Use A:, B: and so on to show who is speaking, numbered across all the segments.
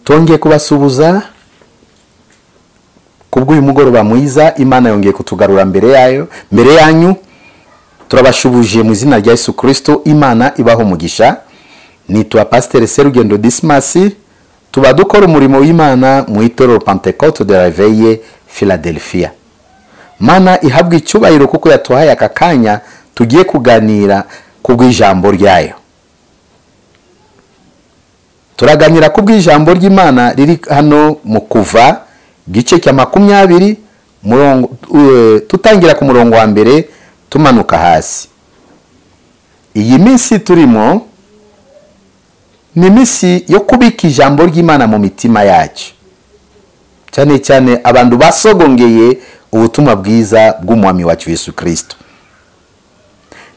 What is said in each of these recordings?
A: Twongeye kubasuhuza kubw'uyu mugoroba mwiza Imana yongeye kutugarura mbere yayo, mbere yanyu. Turabashubuje mu izina rya Yesu Kristo. Imana ibaho umugisha. Nitwa Pasteur Serugendo Dismas, tuba dukora umurimo w'Imana mu itorero Pentecote de la Veille Philadelphia. Mana ihabwa icyubahiro kuko yatuhaye aka kanya tugiye kuganira kubw'ijambo ryayo. Turaganira kubw'ijambo ry'Imana riri hano mu Kuva gice cya 20 murongo, tutangira ku murongo wa mbere tumanuka hasi. Iyi minsi turimo ni minsi yo kubika ijambo ry'Imana mu mitima yacu, cyane cyane abantu basogongeye ubutumwa bwiza bw'umwami wacu Yesu Kristo.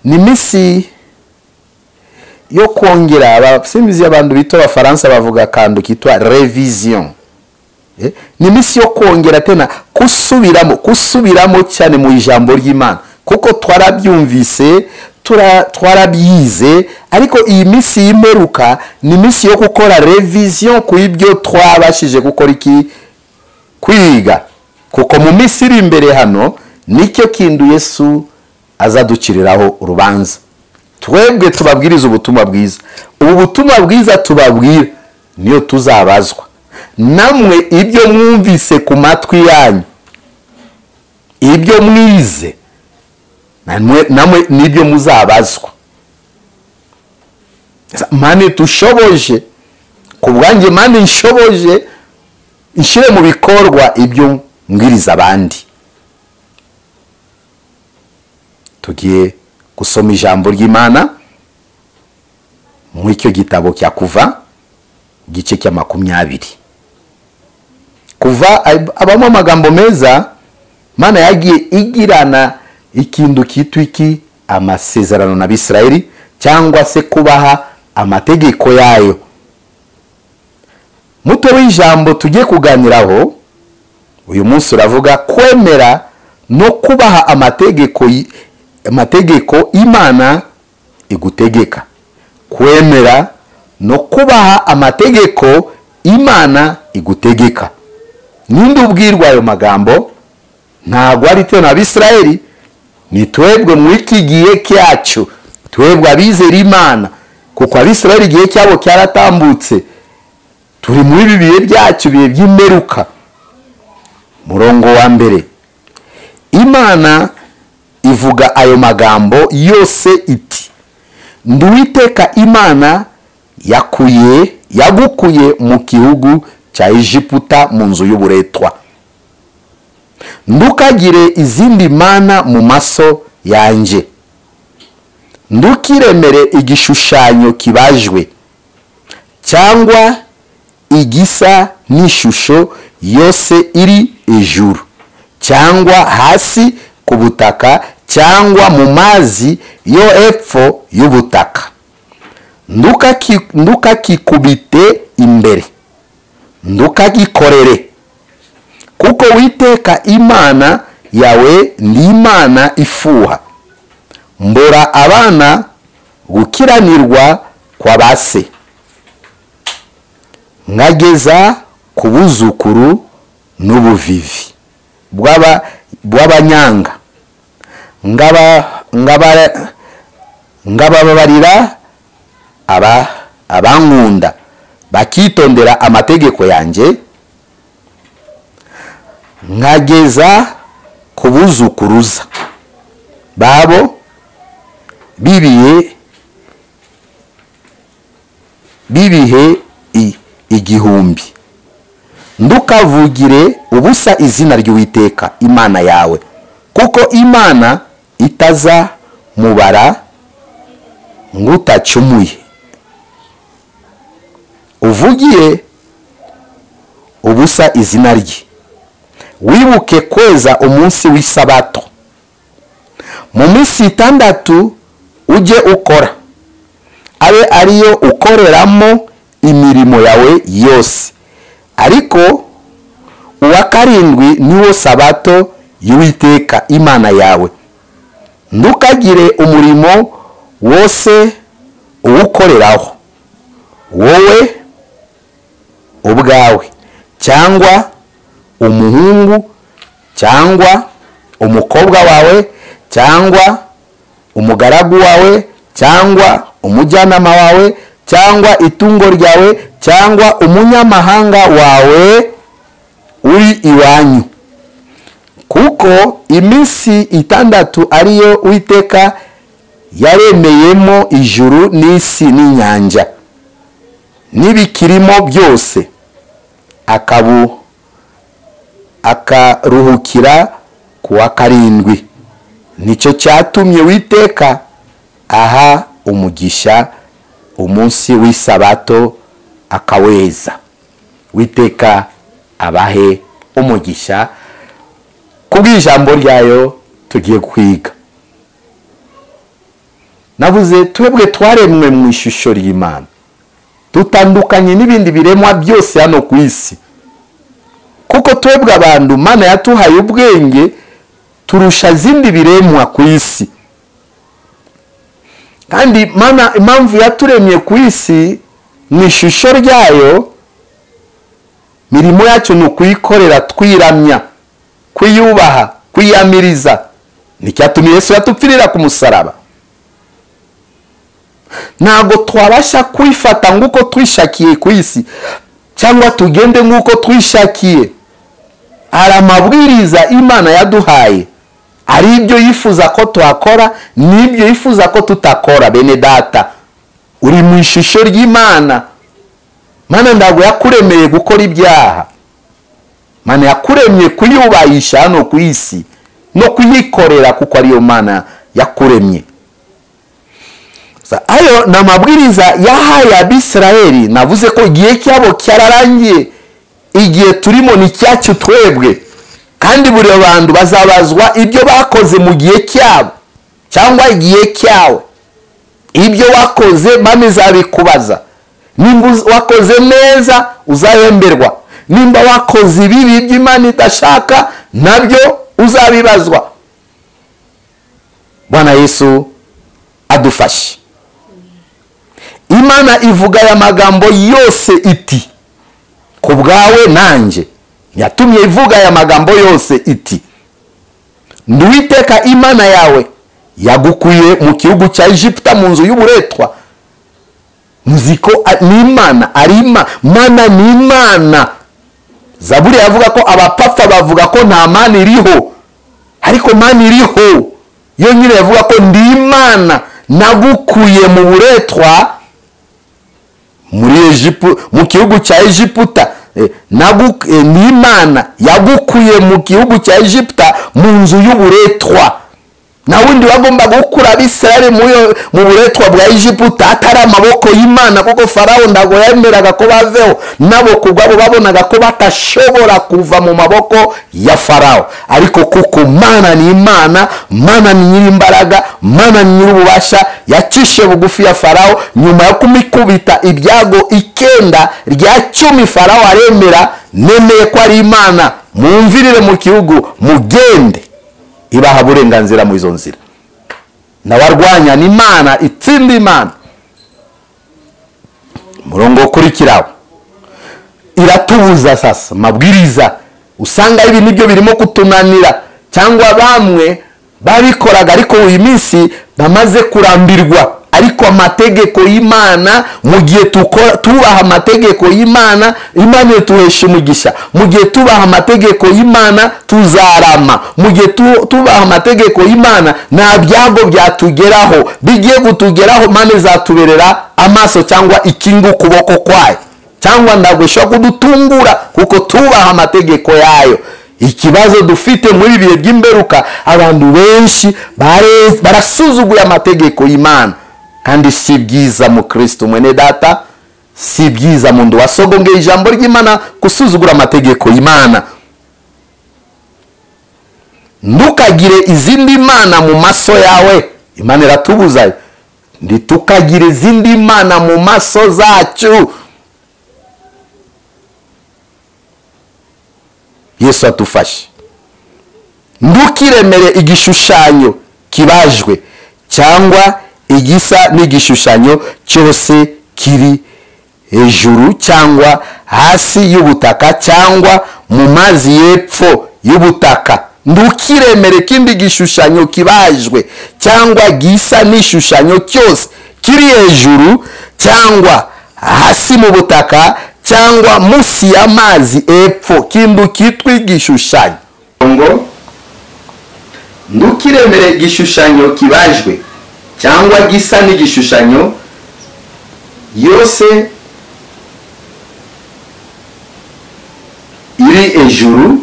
A: Ni minsi yo kongera, abasimbizi abantu bito abafaransa bavuga kandu kitwa revision. Ni minsi yo kongera tena kusubiramo cyane mu ijambo ry'Imana, kuko twarabyumvise, twarabyize, ariko iyi minsi y'imperuka ni minsi yo gukora revision ku ibyo twabashije gukora iki kwiga, kuko mu minsi iri imbere hano nicyo kindu Yesu azadukiriraho urubanza. Twebwe tubabwiriza ubutumwa bwiza, ubu butumwa bwiza tubabwira niyo tuzabazwa. Namwe ibyo mwumvise ku matwi yanyu, ibyo mwize, namwe nibyo muzabazwa. Mane tushoboje ku bwanjye, mane nshoboje nshire mu bikorwa ibyo mbwiriza abandi. Tugiye gusoma ijambo ry'Imana mu icyo gitabo cya Kuva gice cya 20. Kuva abamo amagambo meza. Mana yagiye igirana ikintu kitwa iki amasezerano na Bisirayeli, cyangwa se kubaha amategeko yayo. Mutwe w'ijambo tugiye kuganiraho uyu munsi uravuga kwemera no kubaha amategeko Imana igutegeka. Kwemera no kubaha amategeko Imana igutegeka. Ninde ubwirwa ayo magambo? Ntabwo ari twe n'Abisirayeli, ni twebwe mu iki gihe cyacu, twebwe abizera Imana, kuko Abisirayeli igihe cyabo cyaratambutse. Turi muri ibi bihe byacu, bihe by'imperuka. Murongo wa mbere, Imana ivuga ayo magambo yose iti: Ndi Uwiteka Imana yagukuye mu gihugu cya Egiputa mu nzu y'uburetwa. Ndukagire izindi mana mu maso yanjye, ndukiremere igishushanyo kibajwe cyangwa igisa n'ishusho yose iri ejuru cyangwa hasi ku butaka cyangwa mu mazi yo epfo y'ubutaka. Ndukakikubite imbere, ndukagikorere, kuko Uwiteka Imana yawe ni Imana ifuha, mbora abana gukiranirwa kwa base, nkageza ku buzukuru n'ubuvivi bw'abanyanga, ngababarira abankunda bakitondera amategeko yanjye, nkageza ku buzukuruza babo bibihe igihumbi. Ndukavugire ubusa izina ry'Uwiteka Imana yawe, kuko Imana itaza mubara ngutacumuye. Uvugiye ubusa izina rye. Wibuke kweza umunsi w'isabato. Mu minsi 6 ujye ukora, abe ariyo ukoreramo imirimo yawe yose, ariko uwa karindwi niwo sabato y'Uwiteka Imana yawe. Ndukagire umurimo wose uwukoreraho, wowe ubwawe cyangwa umuhungu cyangwa umukobwa wawe cyangwa umugaragu wawe cyangwa umujyanama wawe cyangwa itungo ryawe cyangwa umunyamahanga wawe uri iwanyu, kuko iminsi 6 ariyo Uwiteka yaremeyemo ijuru n'isi n'inyanja n'ibikirimo byose, akaruhukira ku wa 7. Nicyo cyatumye Uwiteka aha umugisha umunsi w'isabato akaweza. Uwiteka abahe umugisha kubw'ijambo ryayo tugiye kwiga. Navuze twebwe twaremwe mu ishusho ry'Imana, tutandukanye n'ibindi biremwa byose hano ku isi, kuko twebwe abantu Mana yatuhaye ubwenge turusha zindi biremwa ku isi. Kandi Mana impamvu yaturemye ku isi mu ishusho ryayo, mirimo yacu ni ukuyikorera twiramya, kwiyubaha, kwiyamiriza. Nicyatumye Yesu yatupfirira ku musaraba. Ntabwo twabasha kwifata nguko twishakiye ku isi cyangwa tugende nguko twishakiye. Hari amabwiriza Imana yaduhaye, ari ibyo yifuza ko twakora n'ibyo yifuza ko tutakora. Bene data, uri mu ishusho ry'Imana. Mana ntabwo yakuremeye gukora ibyaha. Mana yakuremye kuyubahisha hano ku isi no kuyikorera, kuko ariyo Mana yakuremye. Ayo ni amabwiriza yahaye Abisirayeli. Navuze ko igihe cyabo cyararangiye, igihe turimo ni cyacu twebwe, kandi buri bantu bazabazwa ibyo bakoze mu gihe cyabo cyangwa igihe cyawe. Ibyo wakoze Mana izabikubaza. Nimba wakoze neza uzahemberwa, nimba wakoze ibibi by'Imana idashaka nabyo uzabibazwa. Bwana Yesu adufashe. Imana ivuga aya magambo yose iti ku bwawe nanjye. Yatumye ivuga aya magambo yose iti ndi Uwiteka Imana yawe yagukuye mu gihugu cya Egiputa mu nzu y'uburetwa. Nziko ni Imana, ari Mana ni Imana. Zaburi yavuga ko abapapa bavuga ko nta Mana iriho, ariko Mana iriho. Yo nyine yavuga ko ndi Imana nagukuye mu buretwa muri Egiputa, mu gihugu cya Egiputa. Ni Imana yagukuye mu gihugu cya Egiputa mu nzu y'uburetwa. Na wundi wagomba gukura Abisirayeli mu buretwa bwa Egiputa atari amaboko y'Imana, kuko Farawo ntabwo yemeraga ko baveho, nabo kubwabo babonaga ko batashobora kuva mu maboko ya Farawo. Ariko kuko Mana ni Imana, Mana ni nyirimbaraga, Mana ni nyirububasha, yacishe bugufi ya Farawo. Nyuma yo kumikubita ibyago 9 rya 10, Farawo aremera, nemeye ko ari Imana, mumvirire mu gihugu mugende. Ibaha uburenganzira mu izo nzira. Nawarwanya ni Imana, itsinda Imana. Murongo ukurikiraho iratubuza sasa mabwiriza. Usanga ibi nibyo birimo kutunanira, cyangwa bamwe babikoraga ariko uyu minsi bamaze kurambirwa. Ariko amategeko y'Imana, mu gihe tubaha amategeko y'Imana, Imana ituhesha umugisha. Mu gihe tubaha amategeko y'Imana tuzarama. Mu gihe tubaha amategeko y'Imana nta byago byatugeraho. Bigiye kutugeraho Imana izatuberera amaso cyangwa ikinga ukuboko kwayo, cyangwa ntabwo ishobora kudutungura kuko tubaha amategeko yayo. Ikibazo dufite muri ibihe by'imberuka, abantu benshi barasuzuguye amategeko y'Imana. Kandi si byiza mu Kristo mwene data, si byiza mundu wasogongeye ijambo ry'Imana gusuzugura amategeko y'Imana. Ntukagire izindi mana mu maso yawe. Imana iratubuza nditukagire izindi mana mu maso zacu. Yesu atufashe. Ntukiremere igishushanyo kibajwe cyangwa igisa n'igishushanyo cyose kiri hejuru cyangwa hasi y'ubutaka cyangwa mu mazi y'epfo y'ubutaka. Ntukiremere kindi gishushanyo kibajwe cyangwa gisa n'ishushanyo cyose kiri hejuru cyangwa hasi mu butaka cyangwa munsi y'amazi epfo, kindu kitwa igishushanyo. Ngo ntukiremere igishushanyo kibajwe cyangwa gisa n'igishushanyo yose iri hejuru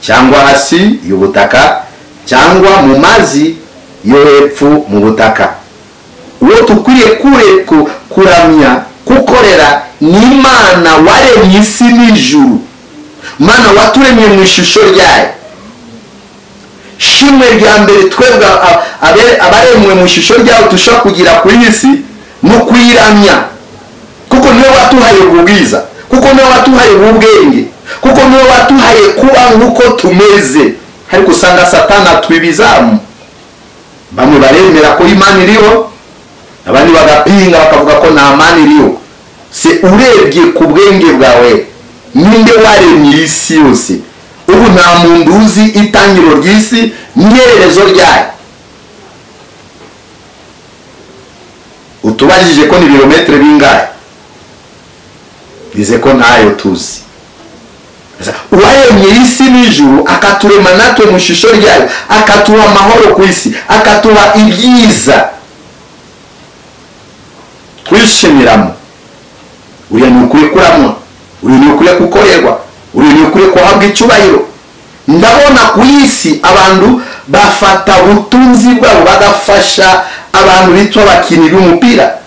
A: cyangwa hasi y'ubutaka cyangwa mu mazi yo hepfo mu butaka. Uwo tukwiriye kuramya, kukorera ni Imana waremye isi n'ijuru, Mana waturemye mu ishusho ryayo. Shimwe rya mbere twebwe abaremwe mu ishusho ryayo dushobora kugira kuri isi no kuyiramya, kuko niwe watuhaye ubwiza, kuko niwe watuhaye ubwenge, kuko niwe watuhaye kuba nk'uko tumeze. Ariko usanga Satani atwibizamu. Bamwe baremera ko Imana iriho, abandi bagapinga bakavuga ko nta Mana iriho. Se urebye ku bwenge bwawe, ninde waremye isi yose? Ubu nta muntu uzi itangiriro ry'isi n'iherezo ryayo. Utubajije ko ni ibirometero bingahe, bize ko ntayo tuzi. Uwaremye isi n'ijuru akaturema natwe mu ishusho ryayo, akatuha amahoro ku isi, akatuha ibyiza twishimiramo. Uriya ni ukwiye kuramwa, uriya ni ukwiye gukorerwa, uriya ni ukwiye kuhabwa icyubahiro. Ndabona ku isi abantu bafata ubutunzi bwabo bagafasha abantu bitwa abakinnyi b'umupira,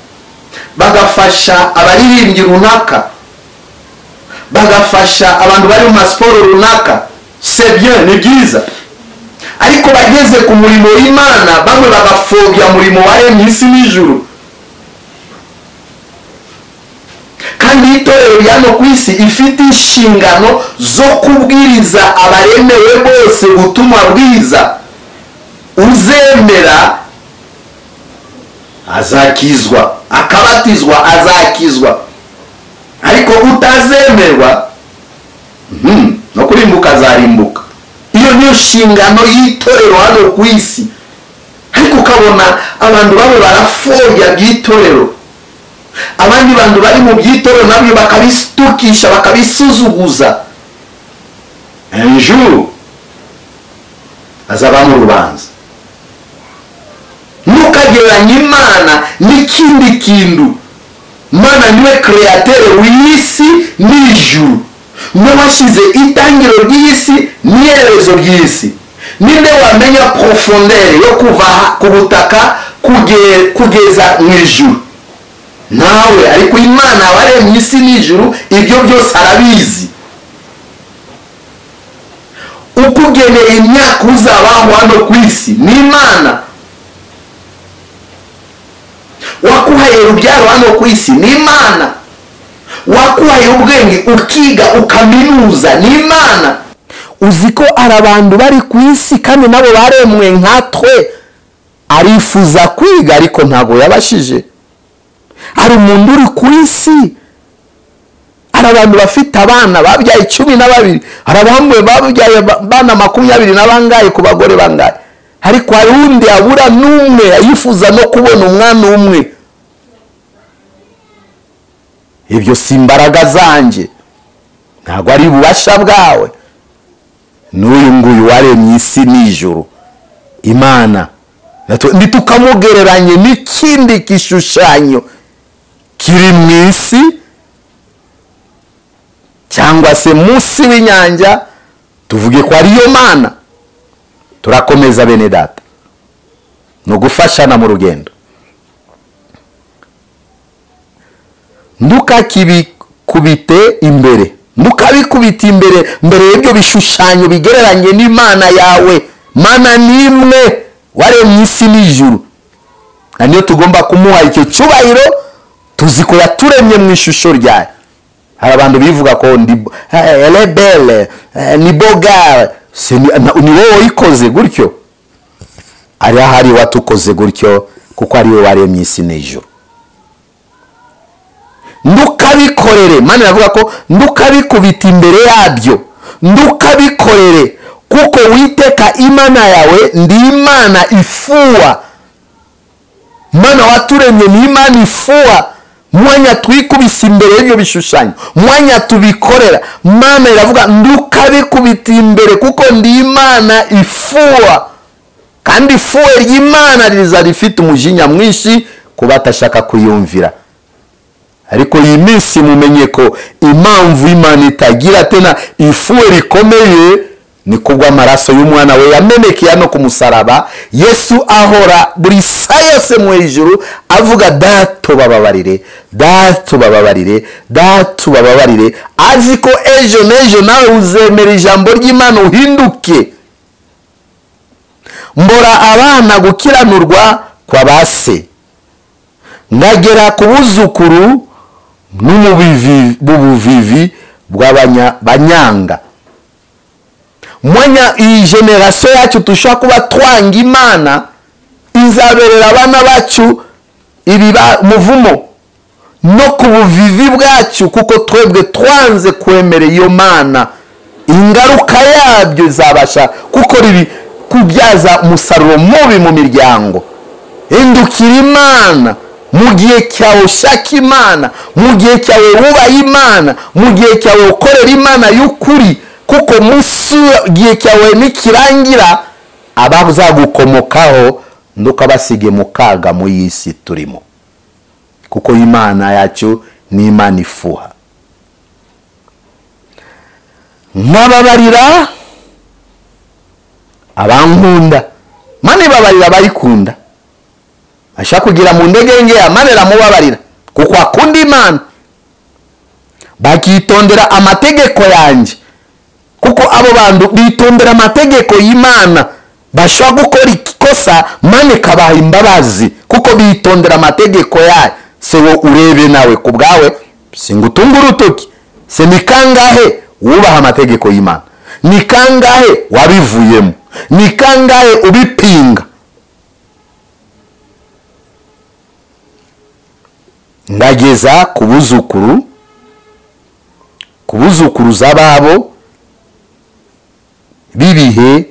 A: bagafasha abaririmbyi runaka, bagafasha abantu bari mu masiporo runaka. C'est bien, ni byiza. Ariko bageze ku murimo w'Imana bamwe bagapfobya umurimo waremye isi n'ijuru. Kandi itorero rya no ku isi ifite inshingano zo kubwiriza abaremewe bose ubutumwa bwiza. Uzemera azakizwa, akabatizwa azakizwa, ariko utazemerwa no kurimbuka azarimbuka. Iyo niyo nshingano y'itorero hano ku isi. Ariko ukabona abantu bamwe barapfobya by'itorero, abandi bantu bari mu by'itorero nabyo bakabistukisha, bakabisuzuguza. Un jour azaba mu rubanza. Ntukagereranye Imana n'ikindi kintu. Mana niwe créateur w'isi n'ijuru, niwe washyize itangiriro ry'isi n'iherezo ry'isi. Ninde wamenya profondeur yo kuva ku butaka kugeza mu ijuru? Nawe. Ariko Imana waremye isi n'ijuru ibyo byose arabizi. Ukugeneye imyaka uzabaho hano ku isi ni Imana. Wakuhaye urubyaro hano ku isi ni Imana. Wakuhaye ubwenge ukiga ukaminuza ni Imana. Uzi ko ari abantu bari ku isi kandi nabo baremwe nkatwe, arifuza kwiga ariko ntago yabashije. Hari umuntu uri ku isi, hari abantu bafite abana babyaye 12, hari abamwe babyaye abana 20 na bangaye ku bagore bangaye, ariko hari undi abura n'umwe yifuza no kubona umwana umwe. Ibyo si imbaraga zanjye, ntago ari ububasha bwawe. N'uyu nguyu waremye isi n'ijuru, Imana, ntitukamugereranye n'ikindi gishushanyo kiri mu isi cyangwa se munsi w'inyanja, tuvuge ko ariyo Mana. Turakomeza bene data, no gufashana mu rugendo. Ntukakibikubite imbere, ntukabikubite imbere mbere y'ibyo bishushanyo bigereranye n'Imana yawe. Mana ni imwe waremye isi n'ijuru, na niyo tugomba kumuha icyo cyubahiro. Tuzi ko yaturemye mu ishusho ryayo. Hari abantu bivuga ko ndi rebelle, ni bogar, ni wowe wayikoze gutyo. Ari ahari watukoze gutyo kuko ari we waremye isi n'ijuru. Ndukabikorere. Imana iravuga ko ndukabikubita imbere yabyo, ndukabikorere, kuko Uwiteka Imana yawe ndi Imana ifuha. Imana waturemye ni Imana ifuha. Mwanya twikubise imbere y'ibyo bishushanyo, mwanya tubikorera, Imana iravuga ndukabikubita imbere kuko ndi Imana ifuha. Kandi ifuhe ry'Imana riza rifite umujinya mwinshi ku batashaka kuyumvira. Ariko iyi minsi mumenye ko impamvu Imana itagira tena ifuhe rikomeye ni kubw'amaraso y'umwana we yamenekeye hano ku musaraba. Yesu ahora buri saa yose mu ijuru avuga Data bababarire, Data bababarire, Data bababarire, azi ko ejo n'ejo nawe uzemera ijambo ry'Imana uhinduke. Mbora abana gukiranurwa kwa base, ngagera ku buzukuru n'umubuvivi bw'abanyanga. Mwanya iyi generasiyo yacu tushobora kuba twanga Imana, izaberera abana bacu muvumo no ku buvivi bwacu, kuko twebwe twanze kwemera iyo Mana. Ingaruka yabyo izabasha gukora ibi, kubyaza umusaruro mubi mu miryango. Hindukira Imana mu gihe cyawe, ushaka Imana mu gihe cyawe, wubaha Imana mu gihe cyawe, ukorera Imana y'ukuri, kuko munsi gihe cyawe nikirangira abazagukomokaho ndukabasige mu kaga mu y'isi turimo, kuko Imana yacu ni Imana ifuha. Nkababarira abankunda, Mana ibabarira abayikunda. Ashaka kugira mu ndege ngeya, Mana iramubabarira kuko akunda Imana. Bakitondera amategeko yanjye, kuko abo bantu bitondera amategeko y'Imana bashobora gukora ikosa, Mana ikabaha imbabazi kuko bitondera amategeko yayo. Se wo urebe nawe ku bwawe, singutunga urutoki, se ni kangahe wubaha amategeko y'Imana? Ni kangahe wabivuyemo? Ni kangahe ubipinga? Ndageza ku buzukuru, ku buzukuruza babo bibihe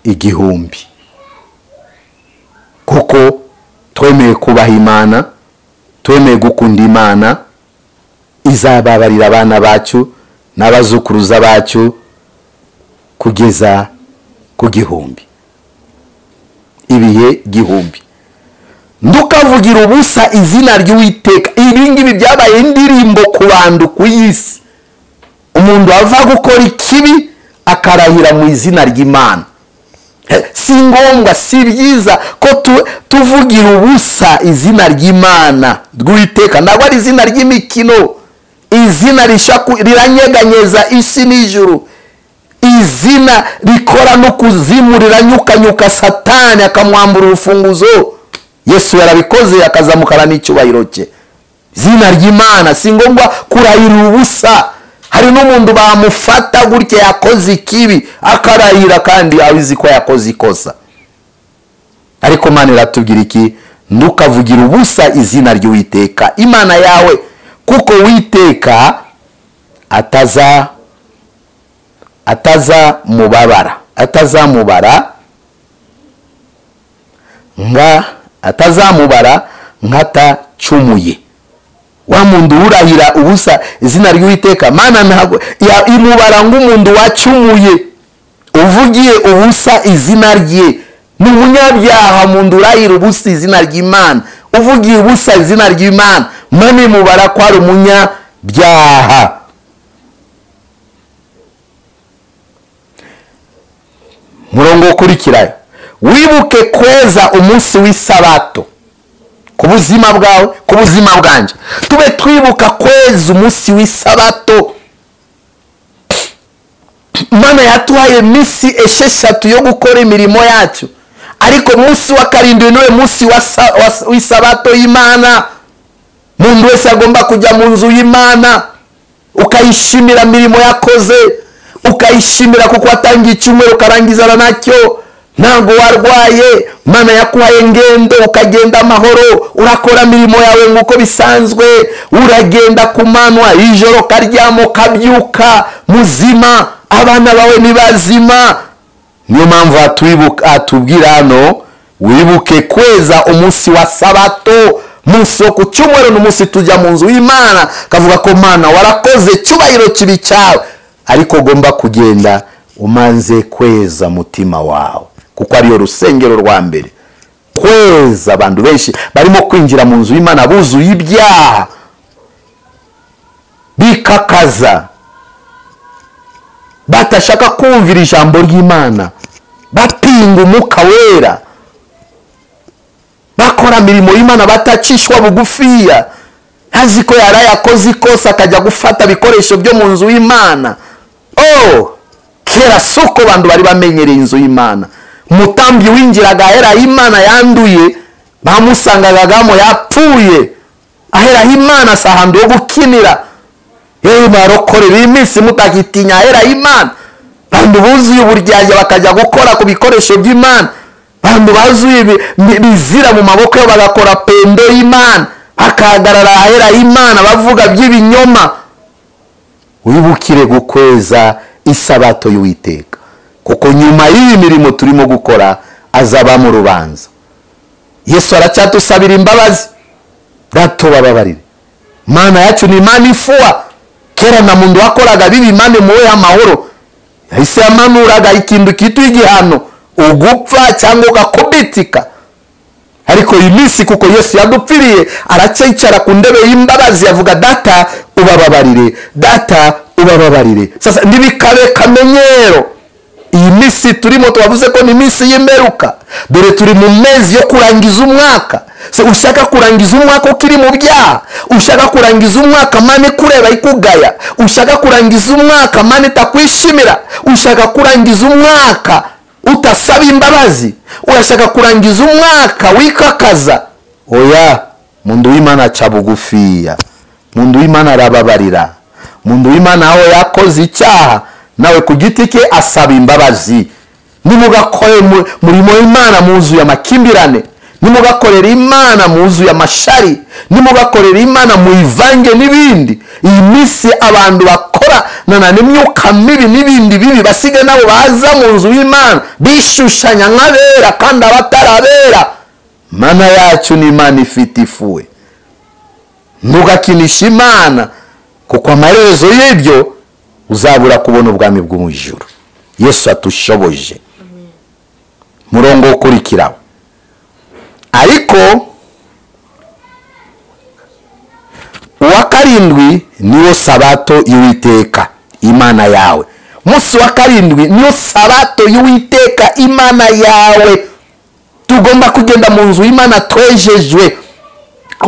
A: 1000, kuko twemeye kubaha Imana, twemeye gukunda Imana. Izababarira abana bacu n'abazukuruza bacu kugeza ku 1000, ibihe 1000. Ndukavugira ubusa izina ry'Uwiteka. Ibi ngibi byabaye indirimbo ku bantu ku isi. Umuntu ava gukora ikibi akarahira mu izina ry'Imana. Si ngombwa, si byiza ko tuvugira ubusa izina ry'Imana ry'Uwiteka. Ntabwo ari izina ry'imikino, izina riranyeganyeza isi n'ijuru, izina rikora no kuzimu, riranyukanyuka Satani akamwambura urufunguzo. Yesu yarabikoze akazamukana n'icyubahiro cye. Izina ry'Imana si ngombwa kurahira ubusa. Hari n'umuntu bamufata gutya yakoze ikibi akarahira kandi abizi ko yakoze ikosa. Ariko Imana iratubwira iki? Ntukavugira ubusa izina ry'Uwiteka Imana yawe, kuko Uwiteka atazamubabara, atazamubara nga atazamubara nkatacumuye. Wa muntu urahira ubusa izina ry'Uwiteka, Mana ntabwo imubara nk'umuntu wacumuye, uvugiye ubusa izina rye. Ni umunyabyaha muntu urahira ubusa izina ry'Imana, uvugiye ubusa izina ry'Imana, Mana imubara ko ari umunyabyaha. Murongo ukurikirayo, wibuke kweza umunsi w'isabato ku buzima bwawe, ku buzima bwanjye. Tube twibuka kweza umunsi w'isabato. Imana yatuhaye iminsi 6 yo gukora imirimo yacu, ariko munsi wa 7 niwe munsi w'isabato y'Imana. Umuntu wese agomba kujya mu nzu y'Imana, ukayishimira imirimo yakoze, ukayishimira kuko watangiye icyumweru ukarangizana nacyo. Ntabwo warwaye, Mana yakuhaye ngendo ukagenda amahoro, urakora mirimo yawe nk'uko bisanzwe, uragenda ku manywa, ijoro karyamo kabyuka muzima, abana bawe ni bazima. Niyo mpamvu atubwira hano, wibuke kweza umunsi wa sabato, munsi wo ku cyumweru ni umunsi tujya mu nzu y'Imana, kavuga ko Mana warakoze, cyubahiro kibi cyawe, ariko ugomba kugenda umanze kweza mutima wawe, kuko ariyo rusengero rwa mbere. Kweza, abantu benshi barimo kwinjira mu nzu y'Imana buzuye ibyaha, bikakaza, batashaka kumvira ijambo ry'Imana, bapinga umwuka wera, bakora mirimo y'Imana batacishwa bugufiya, azi ko yarayakoze ikosa akajya gufata ibikoresho byo mu nzu y'Imana. Oh, kera suko bantu bari bamenyereye inzu y'Imana. Umutambyi winjiraga ahera Imana yanduye, bamusangagagamo yapfuye. Ahera Imana si ahantu ho gukinira. Yewe barokorera iminsi mutakitinya ahera Imana. Bantu buzuye uburyarya bakajya gukora ku bikoresho by'Imana. Bantu bazuye bizira mu maboko yabo bagakora pendo y'Imana, bakahagarara ahera Imana bavuga by'ibinyoma. Wibukire gukweza isabato y'Uwiteka, kuko nyuma y'iyi mirimo turimo gukora azaba mu rubanza. Yesu aracyatusabira imbabazi, dato bababarire. Mana yacu ni Imana ifuwa. Kera na muntu wakoraga bibi Imana imuhe amahoro, yahise yamanuraga ikintu kitwa igihano, ugupfa cyangwa ugakubitika. Ariko iyi minsi kuko Yesu yadupfiriye, aracyicara ku ndebe y'imbabazi, avuga data ubababarire, data ubababarire. Sasa ntibikabe kamenyero. Iyi minsi turimo twavuze ko ni iminsi y'imperuka, dore turi mu mezi yo kurangiza umwaka. Se ushaka kurangiza umwaka ukiri mu byaha, ushaka kurangiza umwaka mane kureba ikugaya, ushaka kurangiza umwaka mane itakwishimira, ushaka kurangiza umwaka utasaba imbabazi, urashaka kurangiza umwaka wikakaza. Oya, mundu w'Imana aca bugufiya, mundu w'Imana arababarira, mundu w'Imana aho yakoze icyaha nawe ku giti ke asaba imbabazi. Nimugakore murimo w'Imana muzuye amakimbirane, nimugakorera Imana muzuye amashari, nimugakorera Imana muyivange n'ibindi. Iyi minsi abantu bakora nana n'imyuka mibi n'ibindi bibi, basige nabo baza mu nzu y'Imana bishushanya nk'abera kandi abatarabera. Mana yacu ni Imana ifite ifuwe. Ntugakinishe Imana, kuko amaherezo y'ibyo uzabura kubona ubwami bw'umujuru. Yesu atushoboje. Murongo ukurikiraho, ariko uwa karindwi niwo sabato y'Uwiteka Imana yawe. Umunsi wa karindwi niwo sabato y'Uwiteka Imana yawe. Tugomba kugenda mu nzu y'Imana twejejwe,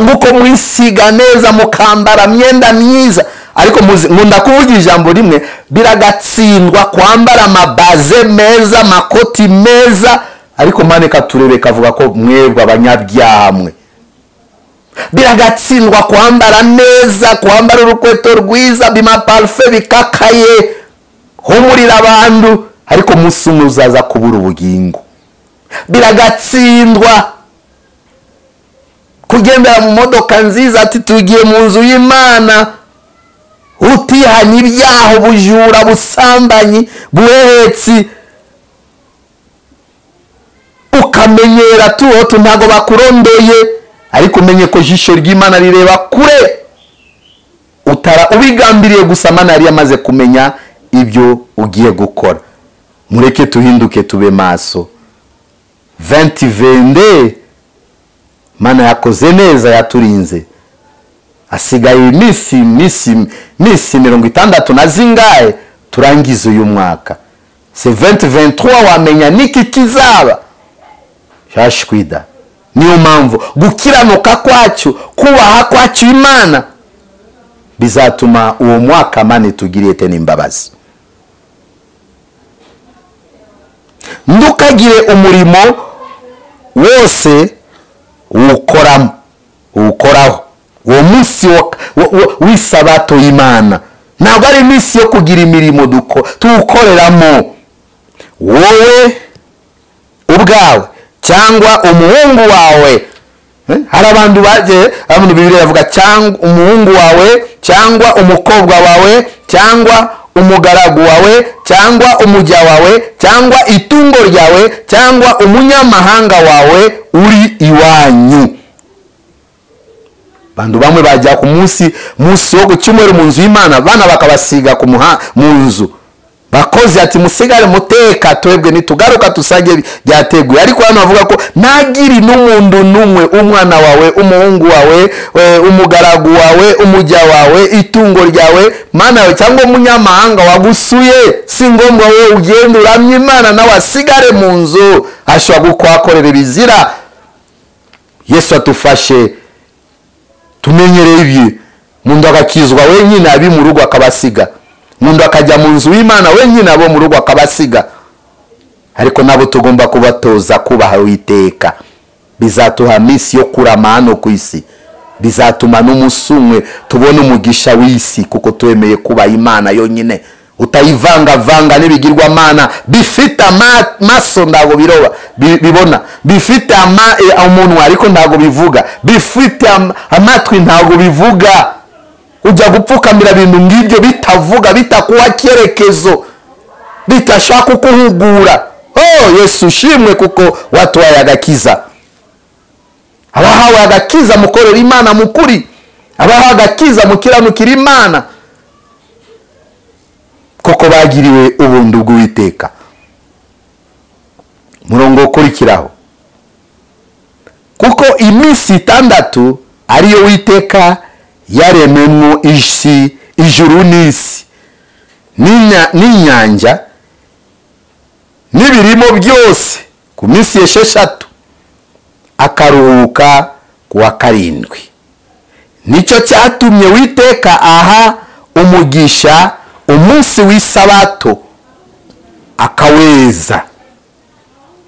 A: nguko mwisiga neza, mukambara myenda myiza. Ariko nkunda kuvuga ijambo rimwe, biragatsindwa kwambara amabaze meza, makoti meza, ariko mane katurebe kavuga ko mwebwe abanyabyaha mwe. Biragatsindwa kwambara neza, kwambara urukweto rwiza, bima parfait bikakaye, humurira abantu, ariko umunsi umwe uzaza kubura ubugingo. Biragatsindwa kugendera mu modoka nziza ati tugiye mu nzu y'Imana, utihanye ibyaha, ubujura, busambanyi, buhetsi, ukamenyera tuho ntago bakurondeye, ariko umenye ko jisho ry'Imana rireba kure. Utara ubigambiriye gusa, Imana yari yamaze kumenya ibyo ugiye gukora. Mureke tuhinduke tube maso. 2022 Mana yakoze neza, yaturinze. Asigaye iminsi minsi 60 na zingahe turangize uyu mwaka. Se 2023 wamenya niki kizaba. Shashkwida. Niyo mpamvu gukiranuka kwacu, kubaha kwacu Imana bizatuma uwo mwaka Mana itugiriye tena imbabazi. Ndukagire umurimo wose uwukoraho uwo munsi w'isabato y'Imana. Ntabwo ari iminsi yo kugira imirimo tuwukoreramo. Wowe, Ubwawe cyangwa umuhungu wawe. Hari abantu bagiye abantu Bibiliya iravuga cyangwa umuhungu wawe cyangwa umukobwa wawe cyangwa umugaragu wawe cyangwa umujya wawe cyangwa itungo ryawe cyangwa umunyamahanga wawe uri iwanyu. Bantu bamwe bajya ku munsi wo ku cyumweru mu nzu y'Imana, bana bakabasiga mu nzu. Bakozi ati musigare muteka, twebwe nitugaruka tusange byateguye. Ariko hano bavuga ko ntagiri n'umuntu n'umwe, umwana wawe, umuhungu wawe, umugaragu wawe, umujya wawe, itungo ryawe, mana yawe cyangwa umunyamahanga wagusuye, si ngombwa wowe ugende uramye Imana nawe asigare mu nzu, ashobora kuhakorera ibizira. Yesu atufashe tumenyereye ibi. Umuntu agakizwa wenyine abi mu rugo akabasiga, umuntu akajya mu nzu y'Imana wenyine abo mu rugo akabasiga. Ariko nabo tugomba kubatoza kubaha Uwiteka. Bizatuha minsi yo kurama hano ku isi, bizatuma n'umusumwe tubona umugisha w'isi, kuko twemeye kuba Imana yonyine. Utayivangavanga n'ibigirwamana bifite amaso ntabwo biroba bibona, bifite umunwa ariko ntabwo bivuga, bifite amatwi ntabwo bivuga. Ujya gupfukamira ibintu ngibyo bitavuga, bitakuha cyerekezo, bitashaka kukuhugura. Oh Yesu ushimwe kuko watuhaye agakiza. Abahawe agakiza mukorera Imana mukuri, abahawe agakiza mukiranukira Imana, koko bagiriwe ubuntu bw'Uwiteka. Murongo ukurikiraho, kuko iminsi 6 ariyo Uwiteka yarememo isi, ijuru n'isi, n'inyanja n'ibirimo byose, ku minsi 6 akaruhuka ku wa 7. Nicyo cyatumye Uwiteka aha umugisha umunsi w'isabato akaweza,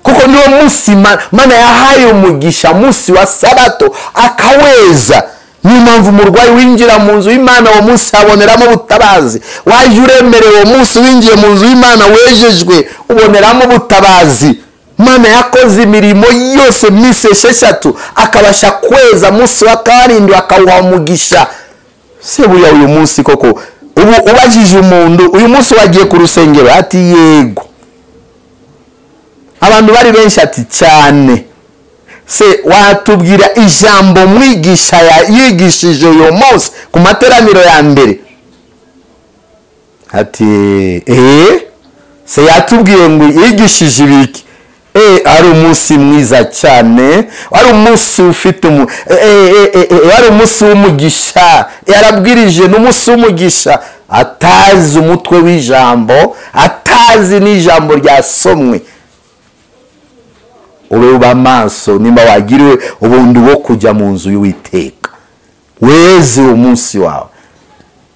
A: kuko niwo munsi Mana yahaye umugisha, munsi wa sabato akaweza. Niyo mpamvu umurwayi winjira mu nzu y'Imana uwo munsi aboneramo ubutabazi. Waje uremerewe uwo munsi winjiye mu nzu y'Imana wejejwe, uboneramo ubutabazi. Mana yakoze imirimo yose minsi 6 akabasha kweza munsi wa 7 akawuha umugisha. Se buya uyu munsi koko ubu ubajije umuntu uyu munsi wagiye ku rusengero ati yego, abantu bari benshi ati cyane. Se watubwira ijambo mwigisha yigishije uyu munsi ku materaniro ya mbere? Ati se yatubwiye ngo yigishije ibiki? Ari umunsi mwiza cyane, ari umunsi ufite ari umunsi w'umugisha, yarabwirije n'umunsi w'umugisha. Atazi umutwe w'ijambo, atazi n'ijambo ryasomwe. Ube uba maso nimba wagiriwe ubuntu bwo kujya mu nzu y'Uwiteka, weze umunsi wawe,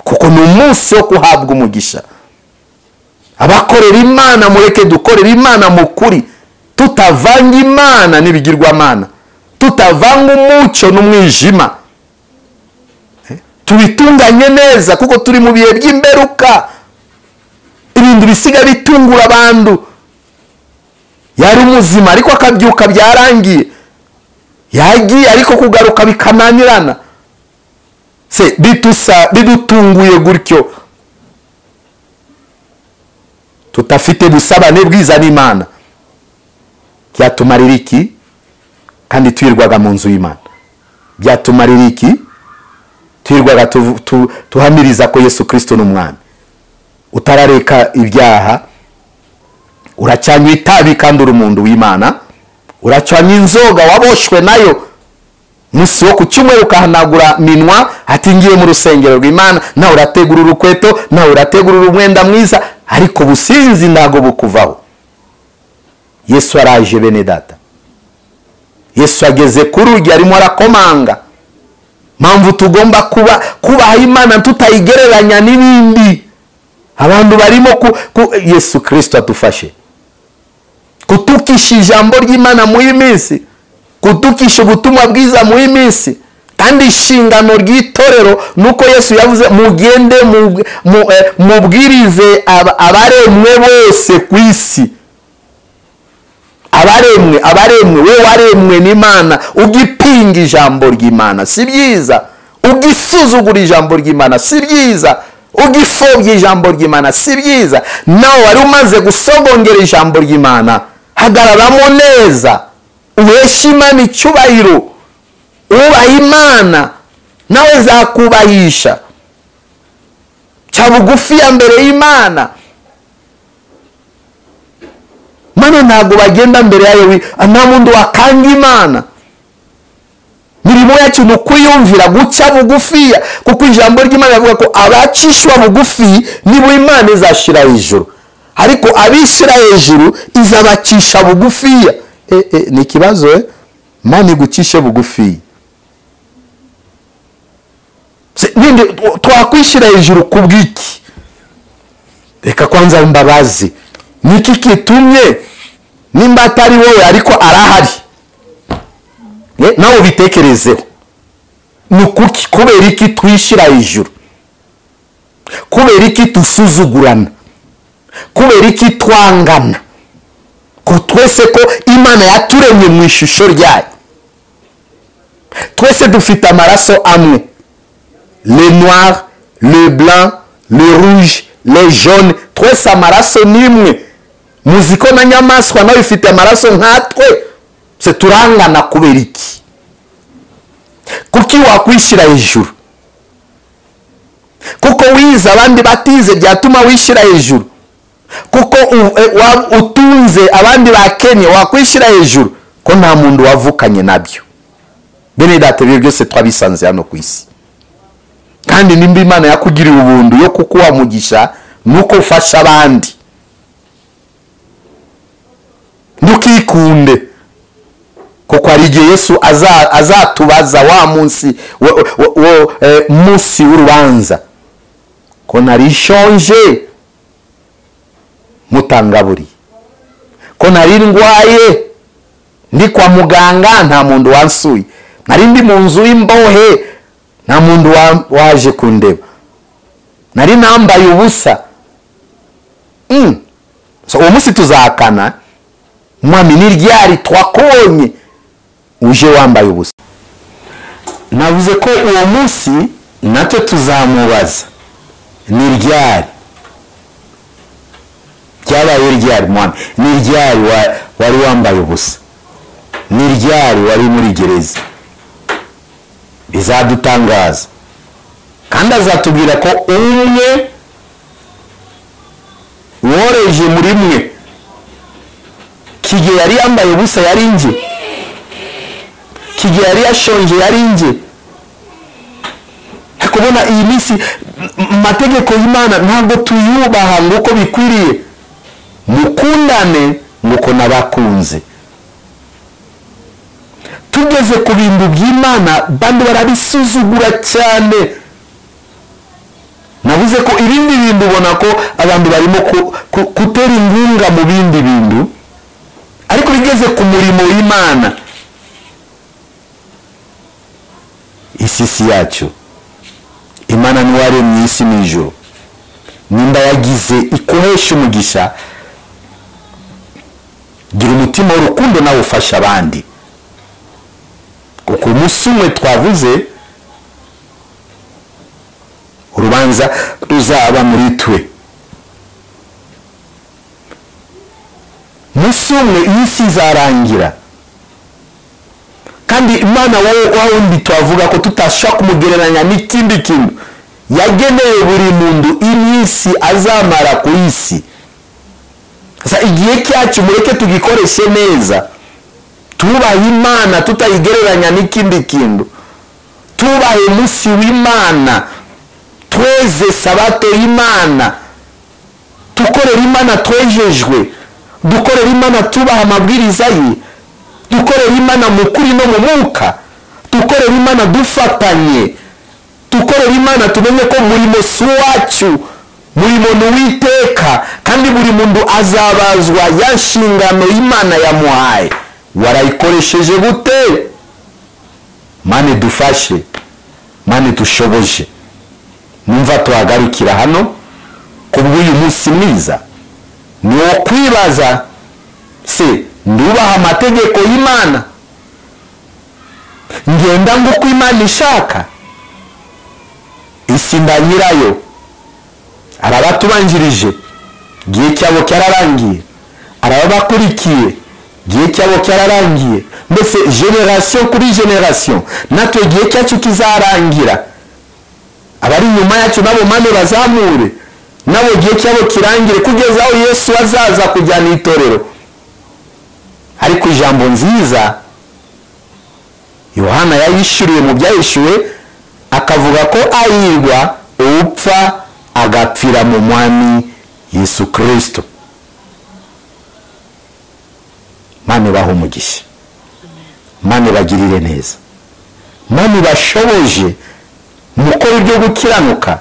A: kuko ni umunsi wo kuhabwa umugisha. Abakorera Imana mureke dukorera Imana mukuri, tutavanga Imana n'ibigirwamana, tutavanga umucyo n'umwijima, tubitunganye neza, kuko turi mu bihe by'imperuka. Ibintu bisiga bitungura abantu. Yari muzima ariko akabyuka byarangiye, yagiye ariko kugaruka bikananirana. Se bitusa bidutunguye gutyo, tutafite busabane bwiza n'Imana, byatumarira iki kandi twirwaga mu nzu y'Imana? Byatumarira iki twirwaga tuhamiriza ko Yesu Kristo ni umwami? Utarareka ibyaha, uracanywa itabi kandi uri umuntu w'Imana, uracanywa inzoga waboshwe nayo, munsi wo ku cyumweru ukahanagura minwa ati ngiye mu rusengero rw'Imana, nawe urategura urukweto, nawe urategura umwenda mwiza, ariko businzi ntago bukuvaho. Yesu araje bene data. Yesu ageze ku rugi arimo arakomanga. Mpamvu tugomba kubaha Imana tutayigereranya n'ibindi. Abantu barimo Yesu Kristo atufashe kutukisha ijambo ry'Imana mu minsi, kutukisha ubutumwa bwiza mu minsi. Kandi inshingano ry'itorero nuko Yesu yavuze mugende mubwirize abaremwe bose ku isi. Abaremwe we waremwe n'Imana, ugipinga ijambo ry'Imana si byiza, ugisuzugura ijambo ry'Imana si byiza, ugifobya ijambo ry'Imana si byiza. Nawe wari umaze gusogongera ijambo ry'Imana, hagararamo neza, uheshe Imana icyubahiro, ubaha Imana nawe zakubahisha. Cya bugufi ya mbere y'Imana. Mana ntabwo bagenda mbere yayo, nta muntu wakanga Imana. Mirimo yacu ni ukuyumvira, guca bugufiya, kuko ijambo ry'Imana rivuga ko abacishwa bugufi nibo Imana izashira hejuru, ariko abishyira hejuru izabacisha bugufiya. Ni ikibazo, Imana igucishe bugufi. Ninde twakwishyira hejuru kubw'iki? Reka kwanza imbabazi. Niki kitumye nimba atari wowe ariko arahari, nawe ubitekerezeho. Ni kuki, kubera iki twishyira hejuru? Kubera iki dusuzugurana? Kubera iki twangana? Ko twese ko Imana yaturemye mu ishusho ryayo, twese dufite amaraso amwe, le noir, le blanc, le rouge, le jaune, twese amaraso ni imwe. Muzi ko na nyamaswa nayo ifite amaraso nkatwe. Se turangana kubera iki? Kuki wakwishyira hejuru? Kuko wize abandi batize byatuma wishyira hejuru. Kuko utunze abandi bakenye wakwishyira hejuru, ko nta muntu wavukanye nabyo. Bene data, ibyo byose twabisanze hano ku isi. Kandi nimba Imana yakugiriye ubuntu yo kukuha mugisha, nuko ufasha abandi. Ntukikunde, kuko hari igihe Yesu azatubaza wa munsi munsi w'urubanza, ko nari nshonje mutangaburiye, ko nari ndwaye ndi kwa muganga nta muntu wansuye, nari ndi mu nzu y'imbohe nta muntu waje kundeba, nari nambaye ubusa. So uwo munsi tuzakana, Mwami ni ryari twakubonye uje wambaye ubusa? Navuze ko uwo munsi natwe tuzamubaza, ni ryari byabaye? Ryari Mwami? Ni ryari wari wambaye ubusa? Ni ryari wari muri gereza? Bizadutangaza. Kandi azatubwira ko umwe woreje muri mwe, kigihe yari yambaye ubusa yari nje, kigihe yari yashonje yari nje. Kubona iyi minsi mategeko y'Imana ntabwo tuyubaha nguko bikwiriye. Mukundane nguko nabakunze. Tugeze ku bintu by'Imana bandi barabisuzugura cyane. Navuze ko ibindi bintu ubona ko abantu barimo kutera inkunga mu bindi bintu, ariko bigeze ku murimo w'Imana, isi si yacu. Imana ni waremye isi n'ijuru, nimba yagize ikuhesha umugisha, gira umutima w'urukundo nawe ufasha abandi. Kuko umunsi umwe twavuze urubanza ruzaba muri twe. Umunsi umwe isi izarangira, kandi Imana wowe wundi twavuga ko tutashobora kumugereranya n'ikindi kintu, yageneye buri muntu iminsi azamara ku isi. Sasa igihe cyacu mureke tugikoreshe neza, tubahe Imana tutayigereranya n'ikindi kintu, tubahe umunsi w'Imana, tweze sabato y'Imana, tukorere Imana twejejwe, dukorere Imana tubaha amabwiriza ye, dukorere Imana mu kuri no mu mwuka, dukorere Imana dufatanye, dukorere Imana tumenye ko murimo si uwacu, murimo ni uw'Uwiteka, kandi buri muntu azabazwa ya nshingano Imana yamuhaye. Warayikoresheje gute? Mane dufashe, mane dushoboje. Numva tuhagarikira hano kubw'uyu munsi mwiza. Ni wo kwibaza se Ndubaha amategeko y'Imana, ngenda nguko Imana ishaka. Isi nda nyirayo, arabatubanjirije igihe cyabo cyararangiye, arababakurikiye igihe cyabo cyararangiye, mbese generation kuri generation natwe igihe cyacu kizarangira. Abari inyuma yacu nabo mane bazamure, nabo igihe cyabo kirangire kugeza aho Yesu azaza kujyana itorero. Ariko ijambo nziza Yohana yayishuriye mu byahishuwe, akavuga ko ayirwa upfa agapfira mu mwami Yesu Kristo. Mane baho umugisha, mane bagirire neza, mane bashoboje mukora ibyo gukiranuka,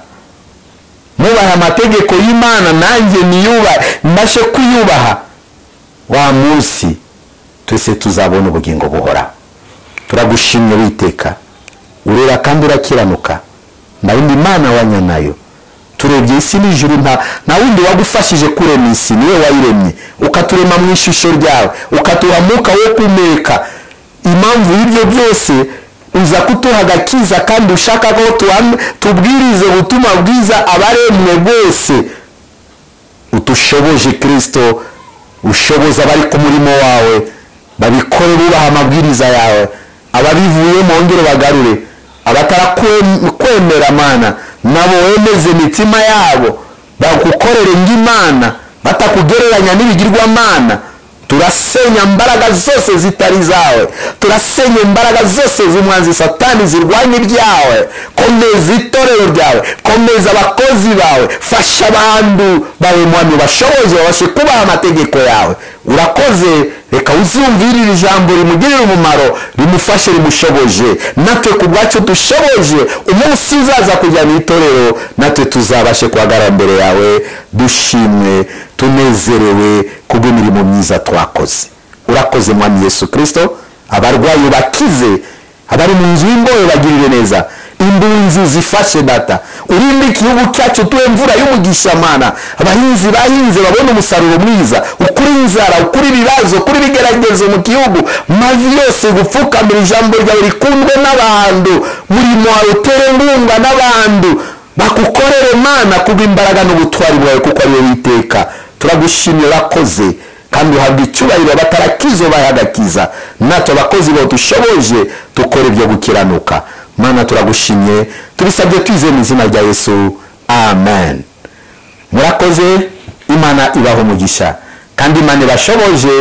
A: mubaha amategeko y'Imana, nanjye niyubaha mbashe kuyubaha. Wa munsi twese tuzabona ubugingo buhoraho. Turagushimye Uwiteka, urera kandi urakiranuka, nta yindi Mana wanya nayo. Turebye isi n'ijuru, nta wundi wagufashije kurema isi, niwe wayiremye, ukaturema mu ishusho ryawe, ukatuha umwuka wo kumeka. Impamvu y'ibyo byose uza kutuha agakiza, kandi ushaka ko tubwirize ubutumwa bwiza abaremwe bose. Utushoboje Kristo, ushoboza abari ku murimo wawe babikore bubaha amabwiriza yawe, ababivuyemo bongere bagarure, abatarakwemera Mana nabo wemeze imitima yabo bagukorere ng'Imana, batakugereranya n'ibigirwamana. Turasenya imbaraga zose zitari zawe, turasenya imbaraga zose z'umwanzi Satani zirwanya ibyawe. Komeza itorero ryawe, komeza abakozi bawe, fasha abantu bawe mwami bashoboje babashe kubaha amategeko yawe. Urakoze, reka uzumvirire ijambo rimugirire umumaro, rimufashe, rimushoboje. Natwe ku bwacu dushoboje, umunsi uzaza kujyana itorero, natwe tuzabashe guhagarara imbere yawe dushimwe, tunezerewe kubw'imirimo myiza twakoze. Urakoze mwami Yesu Kristo. Abarwayi bakize, abari mu nzu y'imbohe bagirire neza, imbunzi zifashe data, urinde igihugu cyacu tuwe imvura y'umugisha Mana, abahinzi bahinze babone umusaruro mwiza, ukuri inzara, ukuri ibibazo, ukuri ibigeragezo mu gihugu, mavi yose gupfukamira ijambo ryawe rikundwe n'abantu, murimo wawe utere inkunga n'abantu bakukorere Mana kubw'imbaraga n'ubutwari bwawe, kuko ari wowe Uwiteka. Turagushimye, urakoze, kandi uhabwa icyubahiro. Abatarakizo bahagakiza, natwe abakozi bawe dushoboje dukora ibyo gukiranuka. Mana turagushimye, tubisabye twizeye mu izina rya Yesu, amen. Murakoze, Imana ibaho umugisha, kandi Imana ibashoboje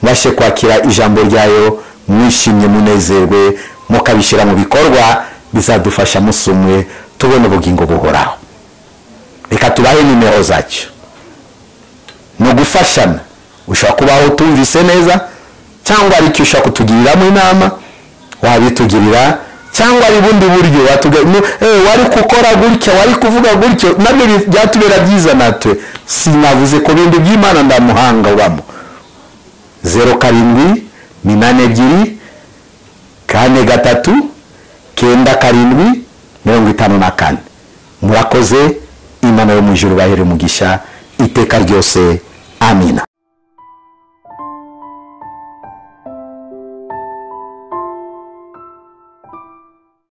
A: mbashe kwakira ijambo ryayo mwishimye, munezerwe, mukabishyira mu bikorwa, bizadufasha musumwe tubone ubugingo buhoraho. Reka tubahe nimero zacu no gufashana. Ushobora kubaho utumvise neza, cyangwa ari icyo ushaka kutugiriramo inama wabitugirira, cyangwa ari bundi buryo wari gukora gutya, wari kuvuga gutyo, nabyo byatubera byiza. Natwe sinavuze ko bindi by'Imana ndamuhanga ubamo. 07 82 43 97 54. Murakoze, Imana yo mu ijuru bahere umugisha iteka ryose. Amina.